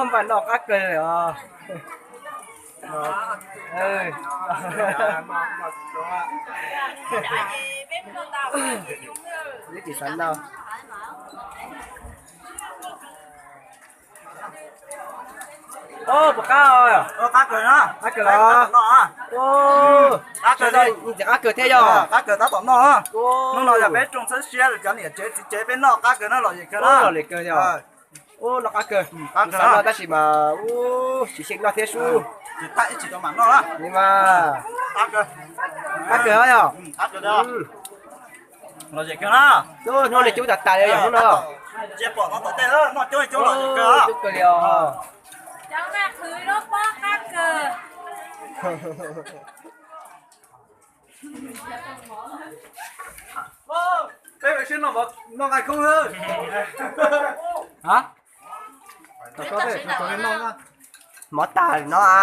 Npaj noj qab kawg os. Ib tis xav noj. Puas qab? Qab kawg los? Qab kawg thiab yog. Qab kawg tab tom noj. Hnub no yog peb rooj txhawb siab cov niam tsev txiv tsev peb noj qab kawg na, lom zem kawg na. Lom zem kawg yog. Ub, noj qab kawg. Xav noj tab sis mas ub, tsis xyeej noj thiab sub. Ib tsis tau mam noj. Ni mas qab kawg yog. Lom zem kawg na. Hnub no coob tas tas li yog hnub no. Coob kawg li os. Peb sib noj nqaij khoob. Mov tas no a.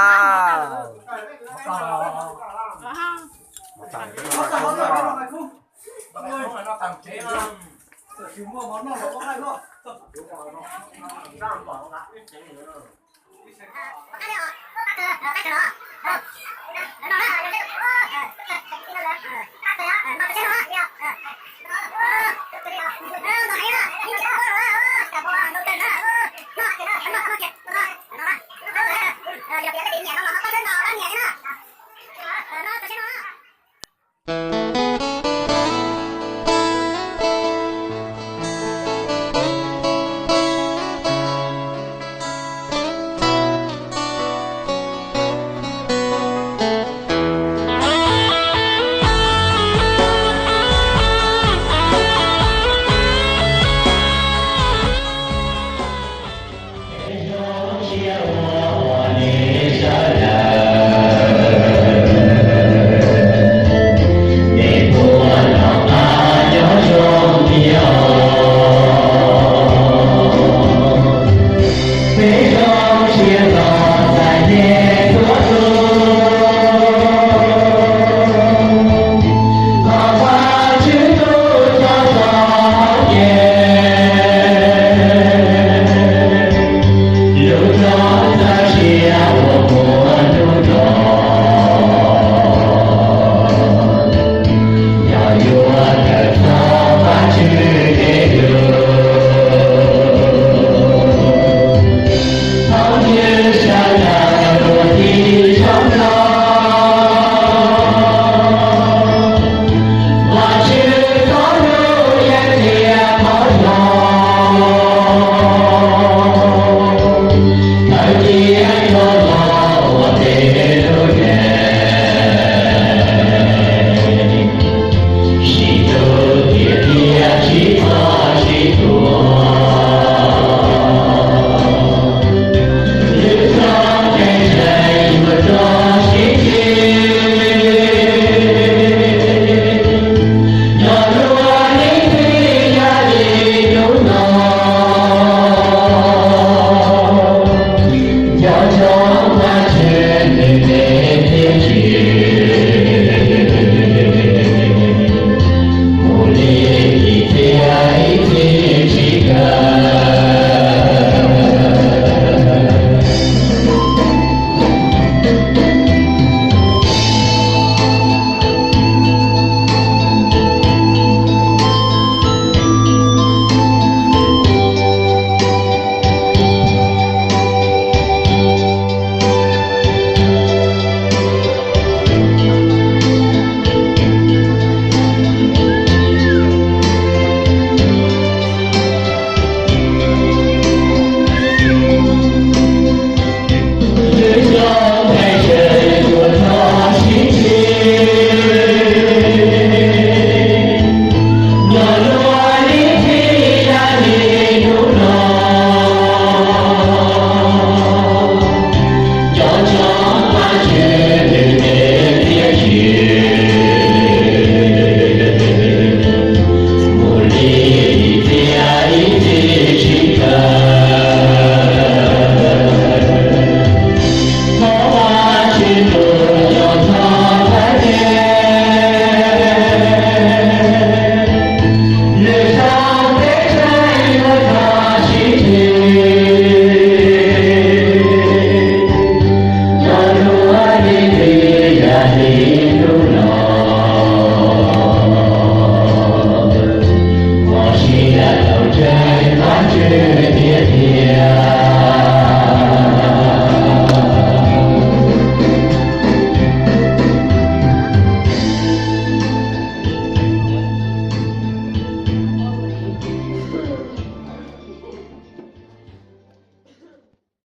tiag tiag.